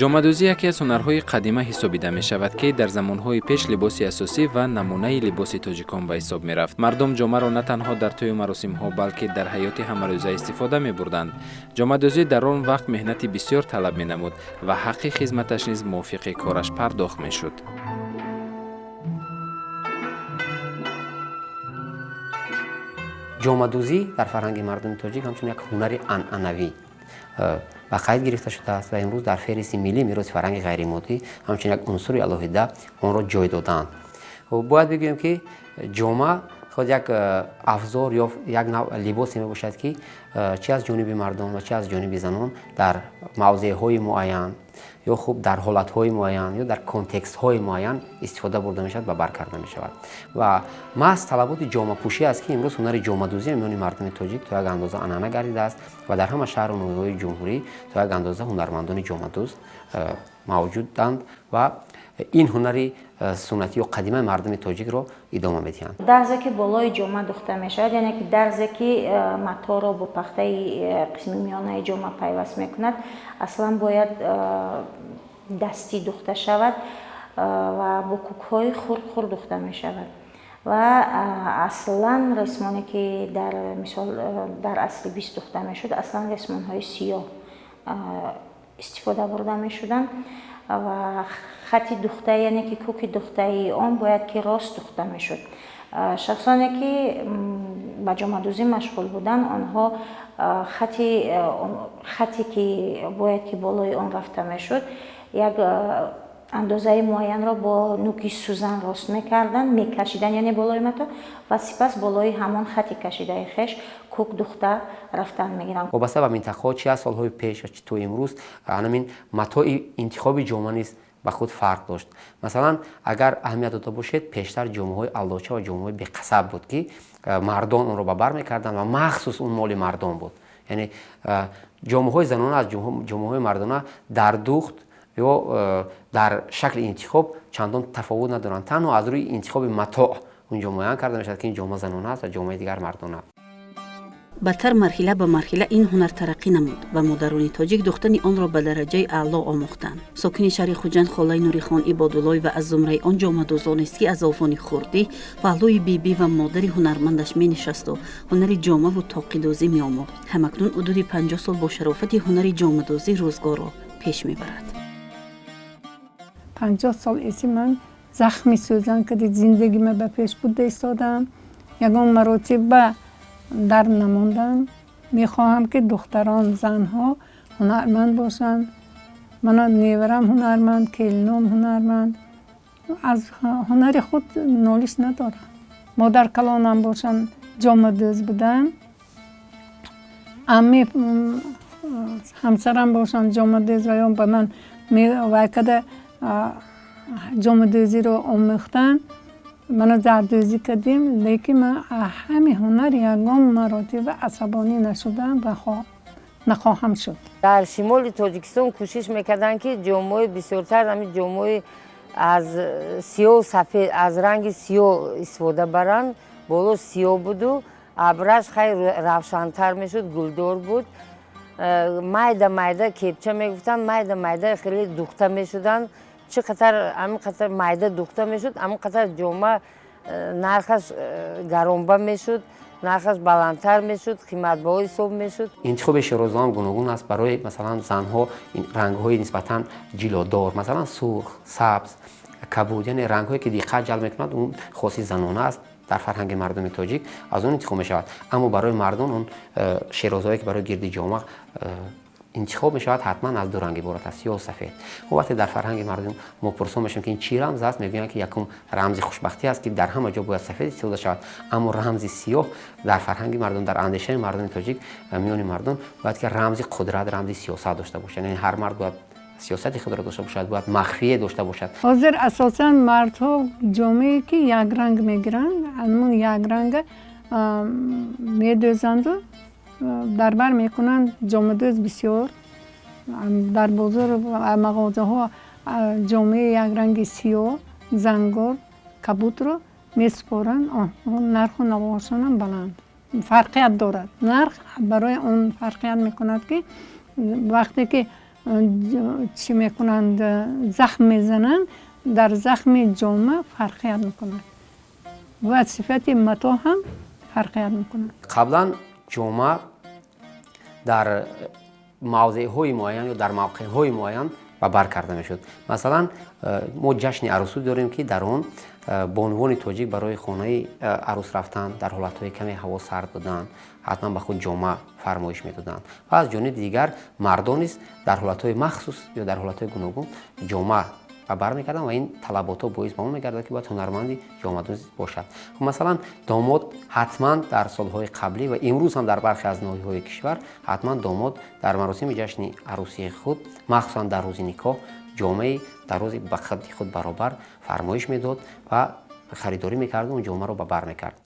Ҷомадӯзӣ яке аз ҳунарҳои қадима ҳисобида мешавад, ки дар замонҳои пеш либоси асосӣ ва намунаи либоси тоҷикон ба ҳисоб мерафт. Мардум ҷомаро на танҳо дар тӯю маросимҳо, балки дар ҳаёти ҳамарӯза истифода мебурданд. Ҷомадӯзӣ дар он вақт меҳнати бисёр талаб менамуд ва ҳаққи хизматаш низ мувофиқи кораш пардохт мешуд. Ҷомадӯзӣ дар фарҳанги мардуми тоҷик ҳамчун як ҳунари анъанавӣ ба қайд гирифта шудааст ва имрӯз дар феҳристи миллии мероси фарҳанги ғайримоддӣ ҳамчун як унсури алоҳида онро ҷой додаанд. Бояд бигӯем, ки ҷома худ як афзор ё як нав либосе мебошад, ки чи аз ҷониби мардон ва чи аз ҷониби занон дар мавзеъҳои муайян ё хуб дар ҳолатҳои муайян ё дар контекстҳои муайян истифода бурда мешавад ва бар карда мешавад. Ва маҳз талаботи ҷомапӯшӣ аст, ки имрӯз ҳунари ҷомадӯзӣ миёни мардуми тоҷик то як андоза анъана гардидааст ва дар ҳама шаҳру ноҳияҳои ҷумҳурӣ то як андоза ҳунармандони ҷомадӯз мавҷуданд ва ин ҳунари суннатӣ ё қадимаи мардуми тоҷикро идома медиҳанд. Дарзе, ки болои ҷома духта мешавад, яъне ки дарзе, ки маторо бо пахтаи қисми миёнаи ҷома пайваст мекунад, аслан бояд дастӣ духта шавад ва бо кӯкҳои хурд-хурд духта мешавад. Ва аслан ресмоне, ки дар мисол дар асри 20 духта мешуд, аслан ресмонҳои сиёҳ истифода бурда мешуданд ва хати духта, яъне ки кӯки духтаи он бояд ки рост духта мешуд. Шахсоне, ки ба ҷомадӯзӣ машғул буданд, онҳо хате ки бояд ки болои он рафта мешуд, як андозаи муайянро бо нӯки сӯзан рост мекарданд, мекашиданд, яъне болои мато, ва сипас болои ҳамон хати кашидаи хеш кӯк духта рафтан мегиранд. Вобаста ба минтақаҳо, чи аз солҳои пеш ва чи то имрӯз, ҳамин матои интихоби ҷома низ ба худ фарқ дошт. Масалан, агар аҳамият дода бошед, пештар ҷомаҳои аллоча ва ҷомаҳои беқасаб буд, ки мардон онро ба бар мекарданд ва махсус он моли мардон буд. Яъне ҷомаҳои занона аз ҷомаҳои мардона дар духт ё дар шакли интихоб чандон тафовут надоранд. Танҳо аз рӯи интихоби матоъ он ҷо муайян карда мешавад, ки ин ҷома занона аст ва ҷомаи дигар мардона. Бадтар марҳила ба марҳила ин ҳунар тараққӣ намуд ва модарони тоҷик духтани онро ба дараҷаи аъло омӯхтанд. Сокини шаҳри Хуҷанд холаи Нурихон Ибодуллоева аз зумраи он ҷомадӯзонест, ки аз овони хурдӣ паҳлӯи бибӣ ва модари ҳунармандаш менишасту ҳунари ҷомаву тоқидӯзӣ меомӯхт. Ҳамакнун ҳудуди 50 сол бо шарофати ҳунари ҷомадӯзӣ рӯзгорро пеш мебарад. 50 сол эси ман захми сӯзан кади зиндагима ба пеш бурда истодам, ягон маротиба дар намондам. Мехоҳам, ки духтарон, занҳо ҳунарманд бошанд. Мана неварам ҳунарманд, келином ҳунарманд. Аз ҳунари худ нолиш надорам. Модаркалонам бошанд, ҷомадӯз буданд, амми ҳамсарам бошанд, ҷомадӯз ва ё ба ман вай када ҷомадӯзиро омӯхтанд. Мана зардӯзӣ кардем, лекин ман ҳами ҳунар ягон маротиба асабонӣ нашудам ва нахоҳам шуд. Дар шимоли Тоҷикистон кӯшиш мекарданд, ки ҷомаҳои бисёртар ҳамин ҷомаҳои аз сиёҳу сафед, аз ранги сиёҳ истифода баранд. Боло сиёҳ буду абраш хеле равшантар мешуд, гулдор буд. Майда майда кепча мегуфтанд, майда майда хеле духта мешуданд. Чӣ қадар ҳамин қадар майда духта мешуд, ҳамин қадар ҷома нархаш гаронба мешуд, нархаш баландтар мешуд, қиматбаҳо ҳисоб мешуд. Интихоби шерозаам гуногун аст. Барои масалан занҳо рангҳои нисбатан ҷилодор, масалан сурх, сабз, кабуд, яъне рангҳое, ки диққат ҷалб мекунад, он хоси занона аст дар фарҳанги мардуми тоҷик, аз он интихоб мешавад. Аммо барои мардон он шерозҳое, ки барои гирди ҷома Интихоб мешавад, ҳатман аз ду ранг иборат аст, сиёҳу сафед. Вақте дар фарҳанги мардум мо пурсон мешавем, ки ин чӣ рамз аст, мегӯянд, ки якум рамзи хушбахтӣ аст, ки дар ҳама ҷо бояд сафед истифода шавад. Аммо рамзи сиёҳ дар фарҳанги мардум, дар андешаи мардуми тоҷик, миёни мардум бояд ки рамзи қудрат, рамзи сиёсат дошта бошад. Яъне ҳар мард бояд сиёсати худро дошта бошад, бояд махфие дошта бошад. Ҳозир асосан мардҳо ҷомае ки якранг мегиранд, ҳамон якранга медӯзанду дар бар мекунанд. Ҷомадӯз бисёр дар бозор, мағозаҳо ҷомаи якранги сиёҳ, зангор, кабутро месупоранд. Нарху навоҳошонам баланд, фарқият дорад. Нарх барои он фарқият мекунад, ки вақте ки чӣ мекунанд, захм мезананд, дар захми ҷома фарқият мекунад ва сифати матоъ ҳам фарқият мекунад. Қаблан ҷома дар мавзеъҳои муайян ё дар мавқеъҳои муайян ба бар карда мешуд. Масалан, мо ҷашни арӯсӣ дорем, ки дар он бонувони тоҷик барои хонаи арӯс рафтан дар ҳолатҳои каме ҳаво сард будан, ҳатман ба худ ҷома фармоиш медоданд. Ва аз ҷониби дигар мардон низ дар ҳолатҳои махсус ё дар ҳолатҳои гуногун ҷома ба бар мекарданд ва ин талаботҳо боис ба он мегардад, ки бояд ҳунарманди ҷомадӯз бошад. Масалан, домод ҳатман дар солҳои қаблӣ ва имрӯз ҳам дар бархе аз ноҳияҳои кишвар ҳатман домод дар маросими ҷашни арӯсии худ, махсусан дар рӯзи никоҳ, ҷомаи дар рӯзи ба қадди худ баробар фармоиш медод ва харидорӣ мекарду он ҷомаро ба бар мекард.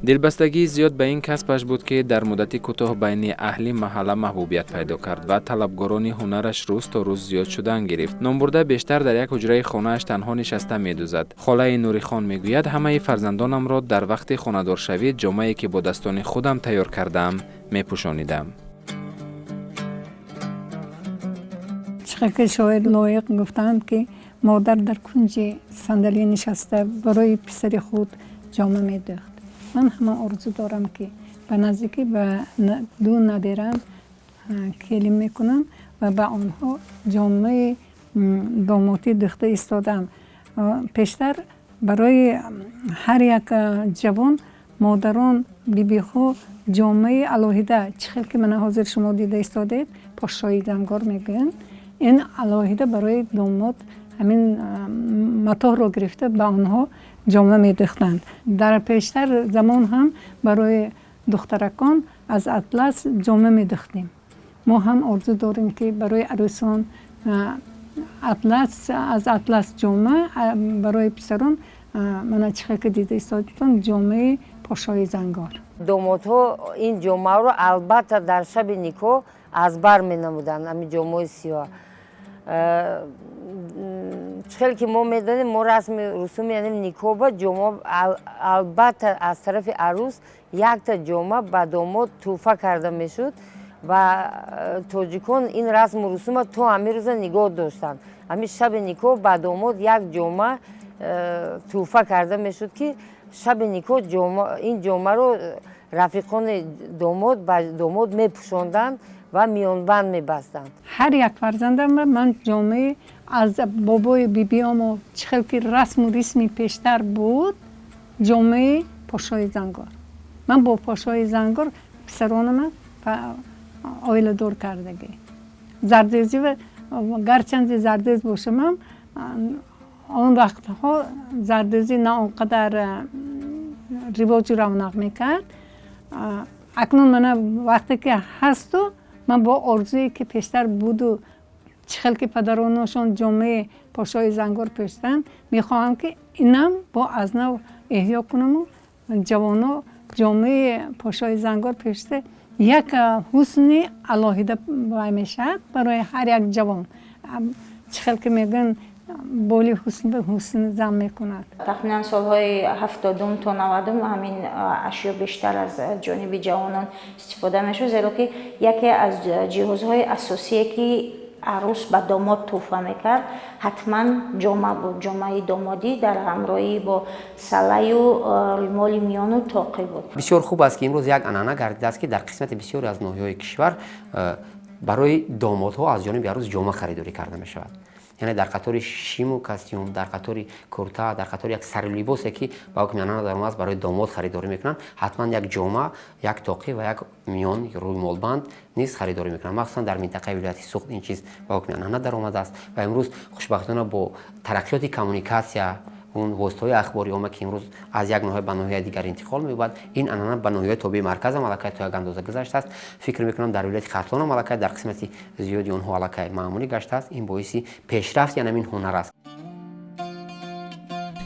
Дилбастагии зиёд ба ин касбаш буд, ки дар муддати кӯтоҳ байни аҳли маҳалла маҳбубият пайдо кард ва талабгорони ҳунараш рӯз то рӯз зиёд шудан гирифт. Номбурда бештар дар як ҳуҷраи хонааш танҳо нишаста медӯзад. Холаи Нурихон мегӯяд: ҳамаи фарзандонамро дар вақти хонадоршавӣ ҷомае, ки бо дастони худам тайёр кардаам, мепӯшонидам. Чӣ ки шоир Лоиқ гуфтаанд, ки модар дар кунҷи сандалӣ нишаста барои писари худ ҷома медӯхт. Ман ҳама орзу дорам, ки ба наздикӣ ба ду наберам келин мекунам ва ба онҳо ҷомаи домотӣ дӯхта истодаам. Пештар барои ҳар як ҷавон модарон, бибиҳо ҷомаи алоҳида, чӣ хел ки мана ҳозир шумо дида истодаед, подшоҳи зангор мегӯянд, ин алоҳида барои домод ҳамин матоъро гирифта ба онҳо ҷома медӯхтанд. Дар пештар замон ҳам барои духтаракон аз атлас ҷома медӯхтем. Мо ҳам орзу дорем, ки барои арӯсон атлас, аз атлас ҷома, барои писарон мана чӣ хел ки дида истодитон, ҷомаи подшоҳи зангор. Домодҳо ин ҷомаро албатта дар шаби никоҳ аз бар менамуданд, ҳамин ҷомаи сиёҳ. Хеле ки мо медонем, мо расми русуми яъне никоҳ ба ҷома албатта аз тарафи арӯс якта ҷома ба домод тӯҳфа карда мешуд ва тоҷикон ин расму русума то ҳамин рӯза нигоҳ доштанд. Ҳамин шаби никоҳ ба домод як ҷома тӯҳфа карда мешуд, ки шаби никоҳ ин ҷомаро рафиқони домод ба домод мепӯшонданд ва миёнбанд мебастанд. Ҳар як фарзандамро ман ҷомаи аз бобои бибиёмо, чӣ хел ки расму рисми пештар буд, ҷомаи подшоҳи зангор, ман бо подшоҳи зангор писаронама оиладор кардагӣ. Зардӯзӣ, гарчанде зардӯз бошамам, он вақтҳо зардӯзӣ на он қадар ривоҷу равнақ мекард. Акнун мана вақте ки ҳасту, ман бо орзуе ки пештар буду, чӣ хел ки падаронашон ҷомаи подшоҳи зангор пӯшиданд, мехоҳам, ки инам бо аз нав эҳё кунаму ҷавоно ҷомаи подшоҳи зангор пӯшида, як ҳусни алоҳида вай мешавад барои ҳар як ҷавон. Чӣ хел ки мегӯянд, боли ҳусн ба ҳусн зам мекунад. Тахминан солҳои 70-ум то 90-ум ҳамин ашё бештар аз ҷониби ҷавонон истифода мешуд, зеро ки яке аз ҷиҳозҳои асосие, ки арӯс ба домод тӯҳфа мекард, ҳатман ҷома буд. Ҷомаи домодӣ дар ҳамроҳӣ бо салаю рӯймоли миёну тоқӣ буд. Бисёр хуб аст, ки имрӯз як анъана гардидааст, ки дар қисмати бисёре аз ноҳияҳои кишвар барои домодҳо аз ҷониби арӯс ҷома харидорӣ карда мешавад. Яъне дар қатори шиму костюм, дар қатори курта, дар қатори як сарилибосе, ки ба ҳукми анъана даромадааст, барои домод харидорӣ мекунанд, ҳатман як ҷома, як тоқӣ ва як миён рӯймолбанд низ харидорӣ мекунанд. Махсусан дар минтақаи вилояти Суғд ин чиз ба ҳукми анъана даромадааст ва имрӯз хушбахтона бо тараққиёти коммуникатсия, он воситаҳои ахбори омма, ки имрӯз аз як ноҳия ба ноҳияи дигар интиқол меёбад, ин анъана ба ноҳияи тобеи марказам аллакай то як андоза гузаштааст. Фикр мекунам, дар вилояти Хатлонам аллакай дар қисмати зиёди онҳо аллакай маъмулӣ гаштааст. Ин боиси пешрафти ҳамин ҳунар аст.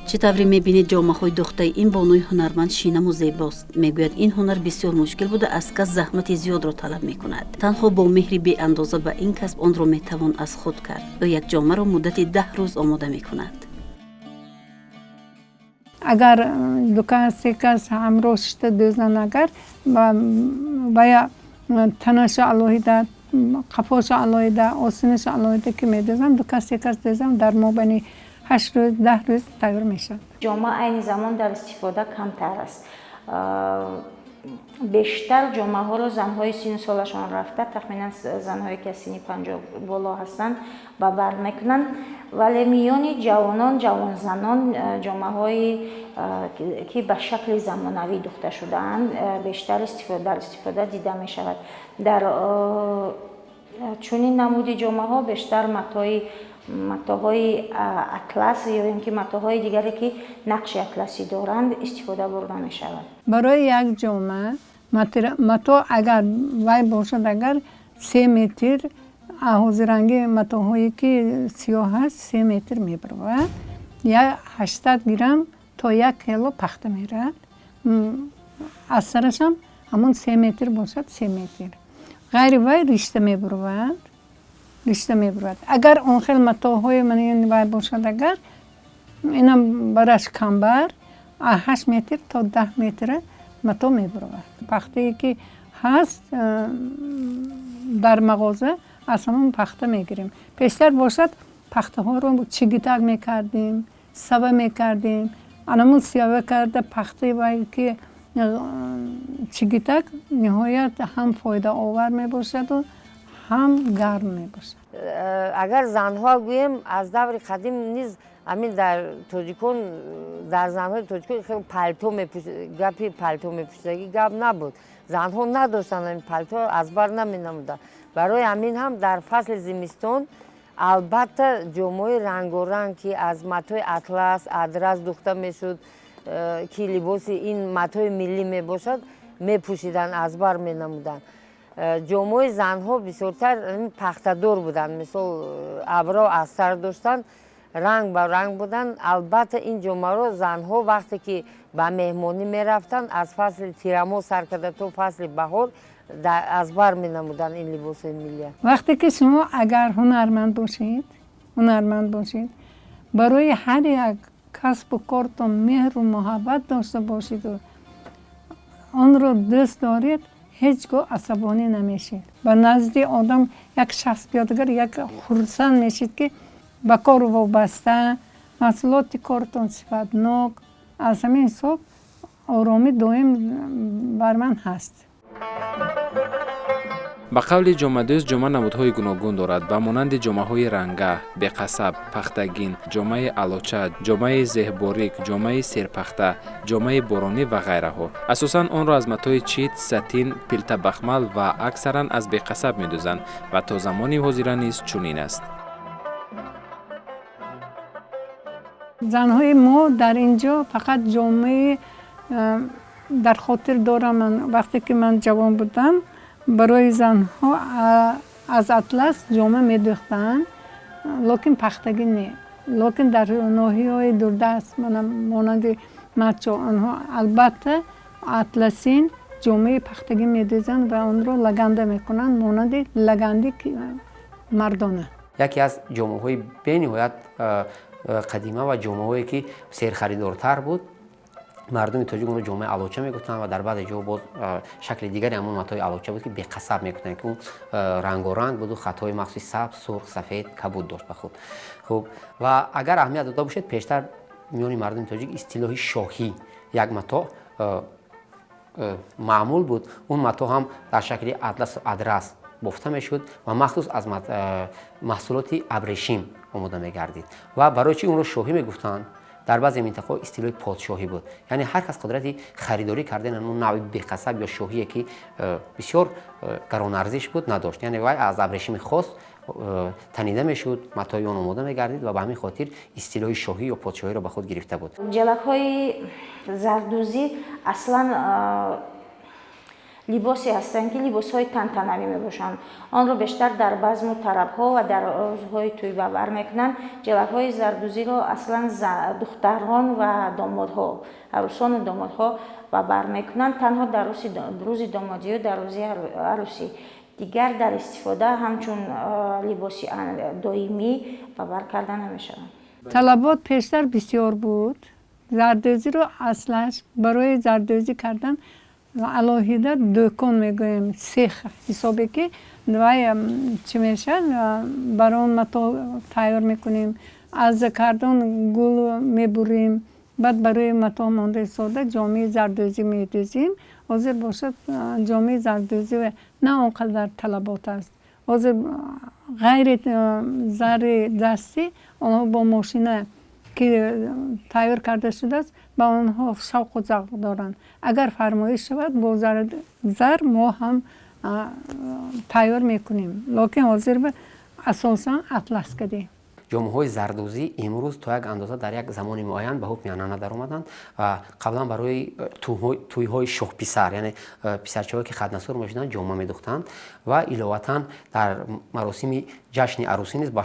Чӣ тавре мебинед, ҷомаҳои духтаи ин бонуи ҳунарманд шинаму зебост. Мегӯяд, ин ҳунар бисёр мушкил буда, аз кас заҳмати зиёдро талаб мекунад. Танҳо бо меҳри беандоза ба ин касб онро метавон аз худ кард. Ӯ як ҷомаро муддати 10 рӯз омода мекунад. Агар ду кас, се кас ҳамроҳ шита дӯзанд, агар бая танаша алоҳида, қафоша алоҳида, осинаша алоҳида ки медӯзам, ду кас, се кас дӯзам, дар мобайни 8 рӯз, 10 рӯз тайёр мешавад. Ҷома айни замон дар истифода камтар аст. Бештар ҷомаҳоро занҳои сину солашон рафта, тахминан занҳое ки аз синни 50 боло ҳастанд, ба бар мекунанд, вале миёни ҷавонон, ҷавонзанон ҷомаҳое ки ба шакли замонавӣ духта шудаанд, бештар дар истифода дида мешавад. Дар чунин намуди ҷомаҳо бештар матоҳои атлас ё ин ки матоҳои дигаре, ки нақши атласӣ доранд, истифода бурда мешавад. Барои як ҷома мато агар вай бошад, агар 3 метр, ҳозиранги матоҳое ки сиёҳ аст, 3 метр мебаровад, як 800 грамм то 1 кило пахта меравад. Аз сарашам ҳамон 3 метр бошад, 3 метр. Ғайри вай ришта мебаровад, ришта мебурад. Агар он хел матоҳои ман вай бошад, агар инам бараш камбар, 8 метр то 10 метра мато мебуровад. Пахтае ки ҳаст дар мағоза, аз ҳамон пахта мегирем. Пештар бошад, пахтаҳоро чигитак мекардем, сава мекардем. Анамун сава карда пахтаи вай ки чигитак ниҳоят ҳам фоидаовар мебошаду ҳам гарм мебошад. Агар занҳо гӯем, аз даври қадим низ ҳамин дар тоҷикон, дар занҳои тоҷикон хеле палто, гапи палто мепӯшидагӣ гап набуд. Занҳо надоштанд, ҳамин палто аз бар наменамуданд. Барои ҳамин ҳам дар фасли зимистон албатта ҷомаҳои рангоранг, ки аз матои атлас, адрас духта мешуд, ки либоси ин матои миллӣ мебошад, мепӯшиданд, аз бар менамуданд. Ҷомаҳои занҳо бисёртар пахтадор буданд, мисол, абро аз сар доштанд, ранг ба ранг буданд. Албатта, ин ҷомаро занҳо вақте ки ба меҳмонӣ мерафтанд, аз фасли тирамоҳ сар карда то фасли баҳор аз бар менамуданд ин либосҳои миллия. Вақте ки шумо агар ҳунарманд бошед, ҳунарманд бошед, барои ҳар як касбу кортон меҳру муҳаббат дошта бошеду онро дӯст доред, ҳеҷ гоҳ асабонӣ намешед. Ба назди одам як шахс биёдагар, як хурсанд мешед, ки ба кор вобаста, маҳсулоти кортон сифатнок. Аз ҳамин ҳисоб оромӣ доим бар ман ҳаст. Ба қавли ҷомадӯз, ҷома намудҳои гуногун дорад, ба монанди ҷомаҳои ранга, беқасаб, пахтагин, ҷомаи алоча, ҷомаи зеҳборик, ҷомаи серпахта, ҷомаи боронӣ ва ғайраҳо. Асосан онро аз матои чит, сатин, пилтабахмал ва аксаран аз беқасаб медӯзанд ва то замони ҳозира низ чунин аст. Занҳои мо дар ин ҷо фақат ҷомаи дар хотир дорам ман, вақте ки ман ҷавон будам, барои занҳо аз атлас ҷома медӯхтанд, лекин пахтагӣ не. Лекин дар ноҳияҳои дурдаст, монанди Мачо, онҳо албатта атласин ҷомаи пахтагӣ медӯзанд ва онро лаганда мекунанд, монанди лаганди мардона. Яке аз ҷомаҳои бениҳоят қадима ва ҷомаҳое ки серхаридортар буд, мардуми тоҷик онро ҷомаи алоча мегуфтанд ва дар баъзе ҷо боз шакли дигари ҳамон матои алоча буд, ки беқасаб мегуфтанд, ки он рангоранг буду хатҳои махсуси сабз, сурх, сафед, кабуд дошт ба худ. Хуб, ва агар аҳамият дода бошед, пештар миёни мардуми тоҷик истилоҳи шоҳӣ як матоъ маъмул буд. Он матоъ ҳам дар шакли атласу адрас. бофта мешуд ва махсус аз маҳсулоти абрешим омода мегардид. Ва барои чӣ онро шоҳӣ мегуфтанд? Дар баъзе минтақаҳо истилоҳи подшоҳӣ буд, яъне ҳар кас қудрати харидорӣ кардани он навъи беқасаб ё шоҳие, ки бисёр гаронарзиш буд, надошт. Яъне вай аз абрешими хос танида мешуд, матои он омода мегардид ва ба ҳамин хотир истилоҳи шоҳӣ ё подшоҳиро ба худ гирифта буд. Ҷалакҳои зардӯзӣ аслан либосе ҳастанд, ки либосҳои тантанавӣ мебошанд. Онро бештар дар базму тарабҳо ва дар рӯзҳои тӯй ба бар мекунанд. Ҷалакҳои зардӯзиро аслан духтарон ва домодҳо, арӯсону домодҳо ба бар мекунанд танҳо дар рӯзи домодию дар рӯзи арӯсӣ. Дигар дар истифода ҳамчун либоси доимӣ ба бар карда намешаванд. Талабот пештар бисёр буд. Зардӯзиро аслаш барои зардӯзӣ кардан алоҳида дӯкон мегӯем, сех ҳисобе, ки вай чӣ мешавад, бар он мато тайёр мекунем, аз кардон гул мебурем, баъд барои мато монда истода ҷомаи зардӯзӣ медӯзем. Ҳозир бошад, ҷомаи зардӯзӣ на он қадар талабот аст. Ҳозир ғайри зари дастӣ онҳо бо мошина ки тайёр карда шудааст, ба онҳо шавқу завқ доранд. Агар фармоиш шавад, бо зар мо ҳам тайёр мекунем, лекин ҳозир асосан атлас кардем. Ҷомаҳои зардӯзӣ имрӯз то як андоза дар як замони муайян ба ҳукми анъана даромаданд ва қаблан барои тӯйҳои шоҳписар, яъне писарчаҳое, ки хатнасур мешуданд, ҷома медухтанд ва иловатан дар маросими ҷашни арӯсӣ низ ба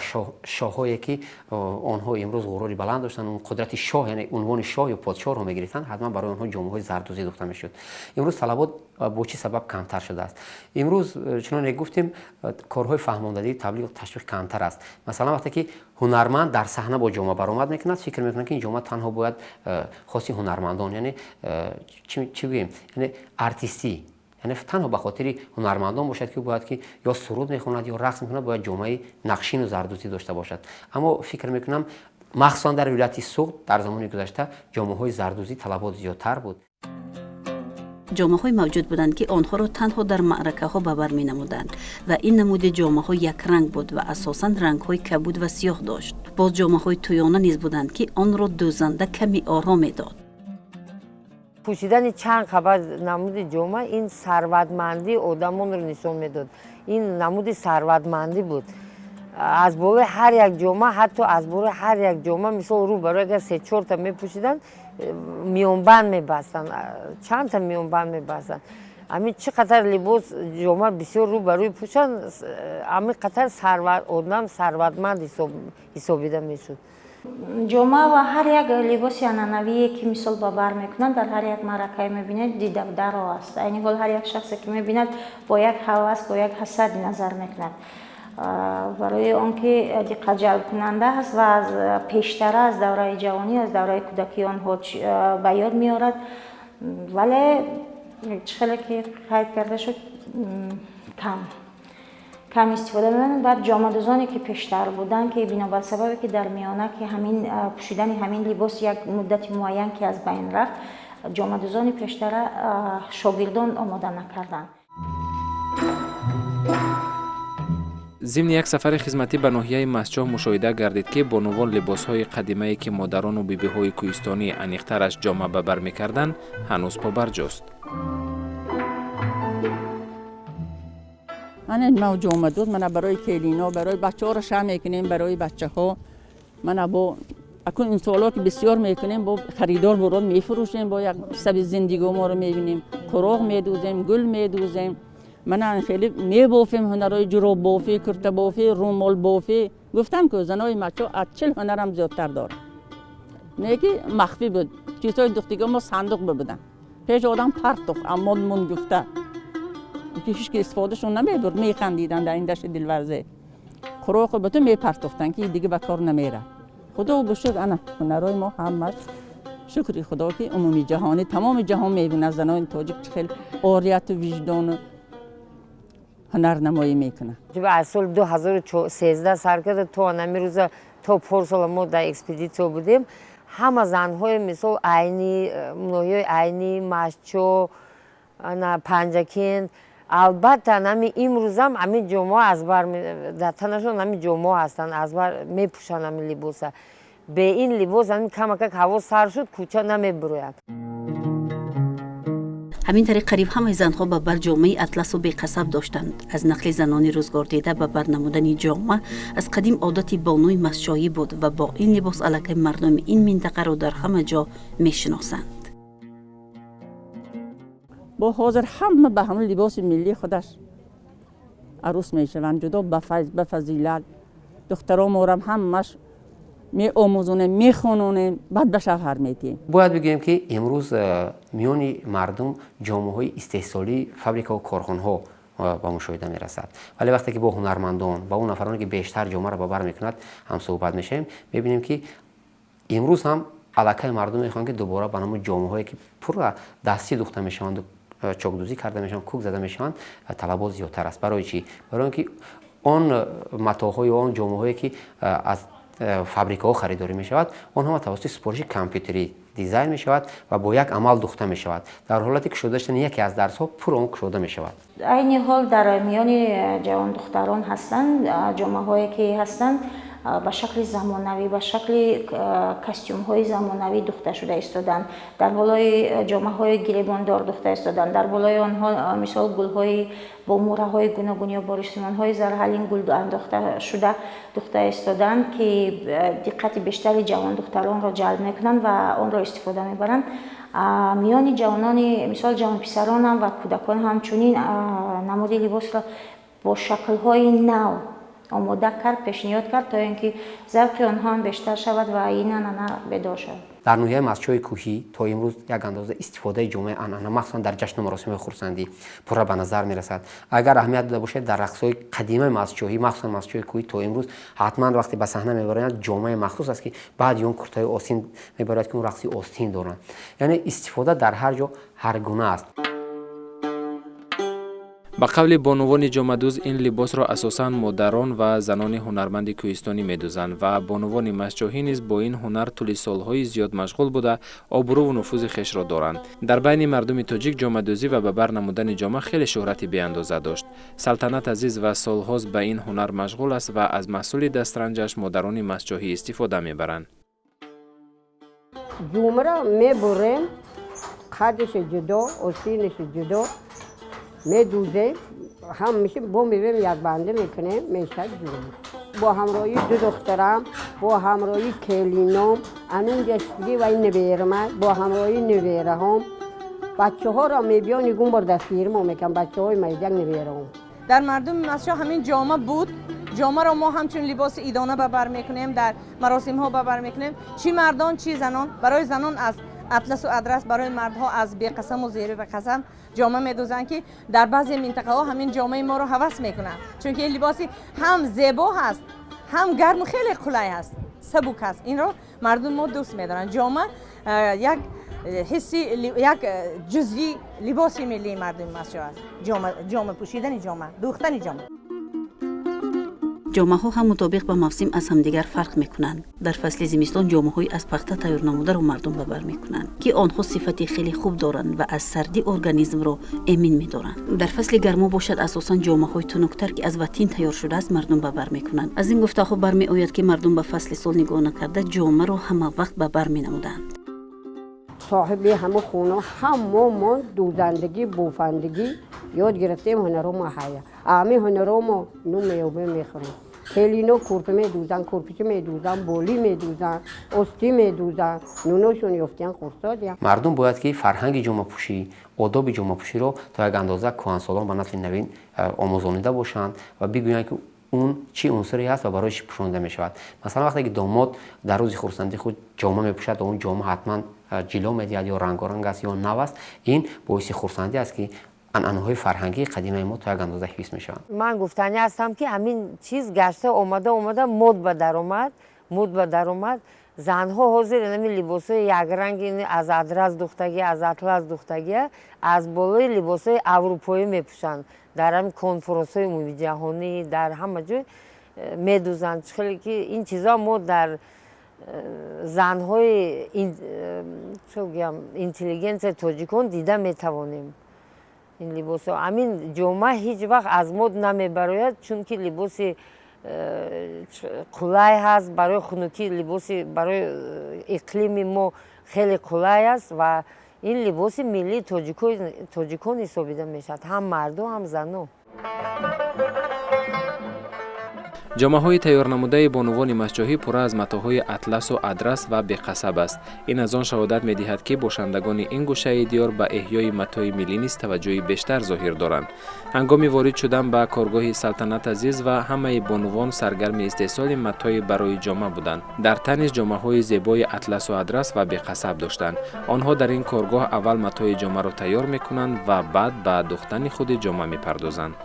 шоҳҳое, ки онҳо имрӯз ғурури баланд доштанд, қудрати шоҳ, яъне унвони шоҳ ё подшоҳро мегирифтанд, ҳатман барои онҳо ҷомаҳои зардӯзӣ духта мешуд. Имрӯз талабот бо чӣ сабаб камтар шудааст? Имрӯз, чуноне гуфтем, корҳои фаҳмондадӣ, таблиғу ташвиқ камтар аст. Масалан, вақте ки ҳунарманд дар саҳна бо ҷома баромад мекунад, фикр мекунад, ки ин ҷома танҳо бояд хоси ҳунармандон, яъне чӣ гӯем, яъне артистӣ, яъне танҳо ба хотири ҳунармандон бошад, ки бояд ки ё суруд мехонад, ё рақс мекунад, бояд ҷомаи нақшину зардӯзӣ дошта бошад. Аммо фикр мекунам, махсусан дар вилояти Суғд дар замони гузашта ҷомаҳои зардӯзӣ талабот зиёдтар буд. Ҷомаҳое мавҷуд буданд, ки онҳоро танҳо дар маъракаҳо ба бар менамуданд ва ин намуди ҷомаҳо якранг буд ва асосан рангҳои кабуд ва сиёҳ дошт. Боз ҷомаҳои тӯёна низ буданд, ки онро дӯзанда ками ором медод. Пӯшидани чанд қабат намуди ҷома ин сарватмандии одамонро нишон медод. Ин намуди сарватмандӣ буд. Аз болои ҳар як ҷома, ҳатто аз болои ҳар як ҷома, мисол, рӯ барои агар се-чорта мепӯшиданд, миёнбанд мебастанд, чандта миёнбанд мебастанд. Ҳамин чӣ қадар либос, ҷома бисёр рӯ ба рӯй пӯшанд, ҳамин қадар одам сарватманд ҳисобида мешуд. Ҷома ва ҳар як либоси анъанавие, ки мисол ба бар мекунанд, дар ҳар як маъракае мебинед, дидавдаро аст. Айни ҳол ҳар як шахсе, ки мебинад, бо як ҳавас, бо як ҳасад назар мекунад, барои он ки диққатҷалбкунанда аст ва аз пештара, аз давраи ҷавонӣ, аз давраи кӯдакии онҳо ба ёд меорад. Вале чӣ хеле ки қайд карда шуд, кам кам истифода мебаранд. Баъд ҷомадӯзоне, ки пештар буданд, ки бинобар сабабе ки дар миёна ки ҳамин пӯшидани ҳамин либос як муддати муайян ки аз байн рафт, ҷомадӯзони пештара шогирдон омода накарданд. Зимни як сафари хизматӣ ба ноҳияи Мастчоҳ мушоҳида гардид, ки бонувон либосҳои қадимае, ки модарону бибиҳои кӯҳистонӣ, аниқтараш ҷома ба бар мекарданд, ҳанӯз побарҷост. Мана ма ҷомадӯз, мана барои келино, барои бачаҳоро ша мекунем, барои бачаҳо. Мана бо акун инсоло ки бисёр мекунем, бо харидор бурод мефурӯшем, бо як саби зиндагио моро мебинем. Қуроқ медӯзем, гул медӯзем, мана хеле мебофем, ҳунарҳои ҷуроббофӣ, куртабофӣ, румолбофӣ. Гуфтам, ки занои мачо аз 40 ҳунарам зиёдтар дорад, не ки махфӣ буд. Чизҳои духтиго мо сандуқ бибуданд, пеш одам партофт, аммо мун гуфта ки ҳеч ки истифодашон намебурд, механдиданд. Дар ин дашти дилварзе қуроқу бутун мепартофтанд, ки дига ба кор намерад. Худо бушур, ана ҳунарҳои мо ҳамаш, шукри Худо, ки умуми ҷаҳонӣ, тамоми ҷаҳон мебинад, занони тоҷик чӣ хел орияту виҷдону ҳунарнамоӣ мекунад. Аз соли 2013 сар карда то анами рӯза, то порсола мо дар экспедитсия будем. Ҳама занҳои, мисол, Айни, ноҳияи Айни, Мастчо, ана Панҷакент. Албатта, ҳами имрӯзам ҳамин ҷомаҳо аз бар, дар танашон ҳамин ҷомаҳо ҳастанд, аз бар мепӯшанд ҳамин либоса. Бе ин либос ҳамин камакак ҳаво сар шуд, кӯча намебурояд. Ҳамин тариқ, қариб ҳамаи занҳо ба бар ҷомаи атласу беқасаб доштанд. Аз нақли занони рӯзгордида, ба бар намудани ҷома аз қадим одати бонуи мастчоҳӣ буд ва бо ин либос аллакай мардуми ин минтақаро дар ҳама ҷо мешиносанд. Бо ҳозир ҳама ба ҳамон либоси миллии худаш арӯс мешаванд, ҷудо ба фазилат. Духтаро морам ҳамаш меомӯзонем, мехононем, баъд ба шавҳар медиҳем. Бояд бигӯем, ки имрӯз миёни мардум ҷомаҳои истеҳсолии фабрикаву корхонаҳо ба мушоҳида мерасад, вале вақте ки бо ҳунармандон ва он нафароне, ки бештар ҷомаро ба бар мекунад, ҳамсӯҳбат мешавем, мебинем, ки имрӯз ҳам аллакай мардум мехоҳанд, ки дубора ба намуди ҷомаҳое, ки пурра дастӣ духта мешаванду чокдӯзӣ карда мешаванд, кӯк зада мешаванд, талабот зиёдтар аст. Барои чӣ? Барои он ки он матоъҳо ё он ҷомаҳое, ки аз фабрикаҳо харидорӣ мешавад, он ҳама тавассути супориши компютерӣ дизайн мешавад ва бо як амал духта мешавад. Дар ҳолати кушода шудани яке аз дарсҳо пур он кушода мешавад. Айни ҳол дар миёни ҷавондухтарон ҳастанд ҷомаҳое, ки ҳастанд, ба шакли замонавӣ, ба шакли костюмҳои замонавӣ духта шуда истоданд. Дар болои ҷомаҳои гиребондор духта истоданд, дар болои онҳо, мисол, гулҳои бо мӯраҳои гуногун ё бо рисмонҳои зарҳалин гул андохта шуда духта истоданд, ки диққати бештари ҷавондухтаронро ҷалб мекунанд ва онро истифода мебаранд. Миёни ҷавонони, мисол, ҷавонписаронам ва кӯдакон ҳамчунин намуди либосро бо шаклҳои нав омода кард, пешниҳод кард, то ин ки завқи онҳо ҳам бештар шавад ва ин анъана бедор шавад. Дар ноҳияи Мастчоҳи Кӯҳӣ то имрӯз як андоза истифодаи ҷомаи анъана, махсусан дар ҷашну маросимҳои хурсандӣ, пурра ба назар мерасад. Агар аҳамият дода бошед, дар рақсҳои қадимаи мастчоҳӣ, махсусан Мастчоҳи Кӯҳӣ, то имрӯз ҳатман вақте ба саҳна мебароянд, ҷомаи махсус аст, ки баъди он куртаи остин мебарояд, ки он рақси остин доранд. Яъне истифода дар ҳар ҷо ҳар гуна аст. Ба қавли бонувони ҷомадӯз, ин либосро асосан модарон ва занони ҳунарманди кӯҳистонӣ медӯзанд ва бонувони мастчоҳӣ низ бо ин ҳунар тӯли солҳои зиёд машғул буда, обрӯву нуфузи хешро доранд. Дар байни мардуми тоҷик ҷомадӯзӣ ва ба бар намудани ҷома хеле шӯҳрати беандоза дошт. Салтанат Азиз ва солҳост ба ин ҳунар машғул аст ва аз маҳсули дастранҷаш модарони мастчоҳӣ истифода мебаранд. Ҷумра мебурем, қадиша ҷудо, остиниша ҷудо медӯзем, ҳамаша бо мевем, якбанда мекунем, мешад ҷума. Бо ҳамроҳии ду духтарам, бо ҳамроҳии келином, анунҷашги ва неверама, бо ҳамроҳии невераҳом, бачаҳоро мебиён, ягон бор дастгиримо мекунам, бачаҳои майдак, невераҳом. Дар мардуми мастчоҳ ҳамин ҷома буд. Ҷомаро мо ҳамчун либоси идона ба бар мекунем, дар маросимҳо ба бар мекунем, чӣ мардон, чӣ занон. Барои занон аз атласу адрас, барои мардҳо аз беқасаму зери беқасам ҷома медӯзанд, ки дар баъзе минтақаҳо ҳамин ҷомаи моро ҳавас мекунанд, чунки ин либоси ҳам зебо ҳаст, ҳам гарму хеле қулай ҳаст, сабук ҳаст. Инро мардуми мо дӯст медоранд. Ҷома як ҳисси, як ҷузъи либоси миллии мардуми мастчоҳ аст. Ҷома пӯшидани, ҷома дӯхтани ҷома. Ҷомаҳо ҳам мутобиқ ба мавсим аз ҳамдигар фарқ мекунанд. Дар фасли зимистон ҷомаҳои аз пахта тайёр намударо мардум ба бар мекунанд, ки онҳо сифати хеле хуб доранд ва аз сардӣ организмро эмин медоранд. Дар фасли гармо бошад, асосан ҷомаҳои тунуктар, ки аз ватин тайёр шудааст, мардум ба бар мекунанд. Аз ин гуфтаҳо бармеояд, ки мардум ба фасли сол нигоҳ накарда, ҷомаро ҳама вақт ба бар менамуданд. Соҳиби ҳама хона ҳамомон дӯзандагӣ, бофандагӣ ёд гирифтем. Ҳунаро мо ҳая, ами ҳунаро мо ну меёбем, мехӯрем. Келино курпа медӯзанд, курпича медӯзанд, болӣ медӯзанд, остӣ медӯзанд, нуношон ёфтиян, хурсодия. Мардум бояд ки фарҳанги ҷомапӯшӣ, одоби ҷомапӯширо то як андоза кӯҳансолон ба насли навин омӯзонида бошанд ва бигӯянд, ки он чӣ унсуре ҳаст ва барои чӣ пӯшонида мешавад. Масалан, вақте ки домод дар рӯзи хурсандии худ ҷома мепӯшад, он ҷома ҳатман ҷило медиҳад, ё рангоранг аст, ё нав аст, ин боиси хурсандӣ аст, ки анъанаҳои фарҳангии қадимаи мо то як андоза ҳифз мешаванд. Ман гуфтанӣ ҳастам, ки ҳамин чиз гашта омада омада мод ба даромад, мод ба даромад. Занҳо ҳозир ҳамин либосҳои якранги аз адрас духтагӣ, аз атлас духтагия аз болои либосҳои аврупоӣ мепӯшанд. Дар ҳамин конференсҳои умумиҷаҳонӣ, дар ҳама ҷой медӯзанд. Хеле ки ин чизҳо мо дар занҳои, чӣ гӯям, интеллигенсияи тоҷикон дида метавонем. Ин либосҳо, ҳамин ҷома ҳеҷ вақт аз мод намебарояд, чунки либоси қулай ҳаст барои хунукӣ, либоси барои иқлими мо хеле қулай аст ва ин либоси миллии тоҷикон ҳисобида мешавад, ҳам марду ҳам зано. Ҷомаҳои тайёрнамудаи бонувони Мастчоҳӣ пурра аз матоъҳои атласу адрас ва беқасаб аст. Ин аз он шаҳодат медиҳад, ки бошандагони ин гӯшаи диёр ба эҳёи матои миллӣ низ таваҷҷӯҳи бештар зоҳир доранд. Ҳангоми ворид шудан ба коргоҳи Салтанат Азиз ва ҳамаи бонувон саргарми истеҳсоли матои барои ҷома буданд. Дар тан низ ҷомаҳои зебои атласу адрас ва беқасаб доштанд. Онҳо дар ин коргоҳ аввал матои ҷомаро тайёр мекунанд ва баъд ба духтани худи ҷома мепардозанд.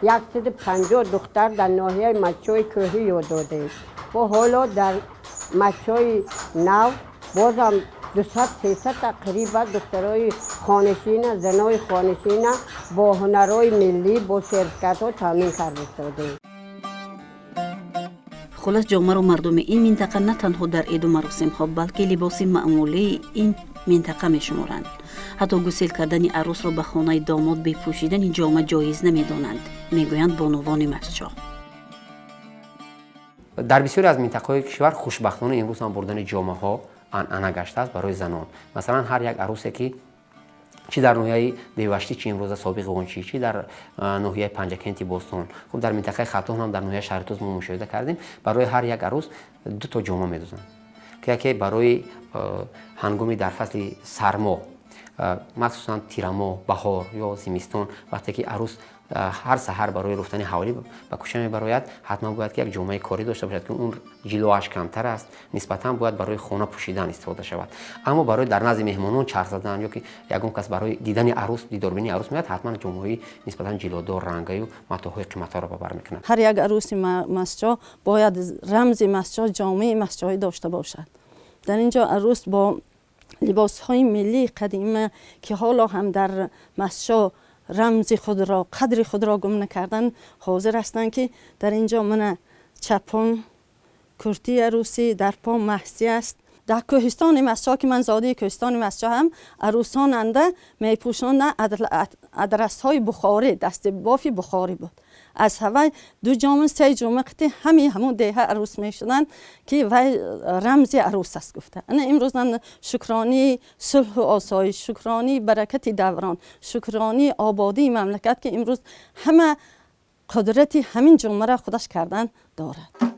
150 духтар дар ноҳияи Мастчои кӯҳӣ ёд додем. Бо ҳоло дар Мастчои нав бозам 200-300 тақриба духтарои хонишина, занои хонишина бо ҳунарҳои миллӣ, бо сертификатҳо таъмин карда истодем. Хулас, ҷомаро мардуми ин минтақа на танҳо дар иду маросимҳо, балки либоси маъмулии ин минтақа мешуморанд. Ҳатто гусел кардани арӯсро ба хонаи домод бе пӯшидани ҷома ҷоиз намедонанд, мегӯянд бонувони Мастчоҳ. Дар бисёре аз минтақаҳои кишвар хушбахтона имрӯз ҳам бурдани ҷомаҳо анъана гаштааст барои занон. Масалан, ҳар як арӯсе ки чӣ дар ноҳияи Деваштӣ, чӣ имрӯза собиқ Ғончӣ, чӣ дар ноҳияи Панҷакенти Бостон, хуб дар минтақаи Хатлон ҳам дар ноҳияи Шаҳритӯз мо мушоҳида кардем, барои ҳар як арӯс ду то ҷома медозанд, ки яке барои ҳангоми дар фасли сармо, махсусан тирамоҳ, баҳор ё зимистон, вақте ки арӯс ҳар саҳар барои руфтани ҳавлӣ ба кӯча мебарояд, ҳатман бояд ки як ҷомаи корӣ дошта бошад, ки он ҷилоаш камтар аст, нисбатан бояд барои хона пӯшидан истифода шавад. Аммо барои дар назди меҳмонон чарх задан ё ки ягон кас барои дидани арӯс, дидорбинии арӯс меояд, ҳатман ҷомаҳои нисбатан ҷилодор, рангаю матоъҳои қиматҳоро ба бар мекунад. Ҳар як арӯси Мастчоҳ бояд рамзи Мастчоҳ, ҷомаи мастчоҳӣ дошта бошад. Дар ин ҷо арӯс бо либосҳои миллии қадима, ки ҳоло ҳам дар Мастчоҳ рамзи худро, қадри худро гум накардан, ҳозир ҳастанд, ки дар ин ҷо мана чапон, куртии арӯсӣ, дар по маҳсӣ аст. Дар кӯҳистони Мастчоҳ, ки ман зодаи кӯҳистони Мастчоҳ ҳам, арӯсонанда мепӯшонда адрасҳои бухорӣ, дасти бофи бухорӣ буд. Аз ҳавай ду ҷома, се ҷома қити ҳамин ҳамон деҳа арӯс мешуданд, ки вай рамзи арӯс аст гуфта. Ана имрӯз ман шукронии сулҳу осоиш, шукронии баракати даврон, шукронии ободии мамлакат, ки имрӯз ҳама қудрати ҳамин ҷомаро худаш кардан дорад.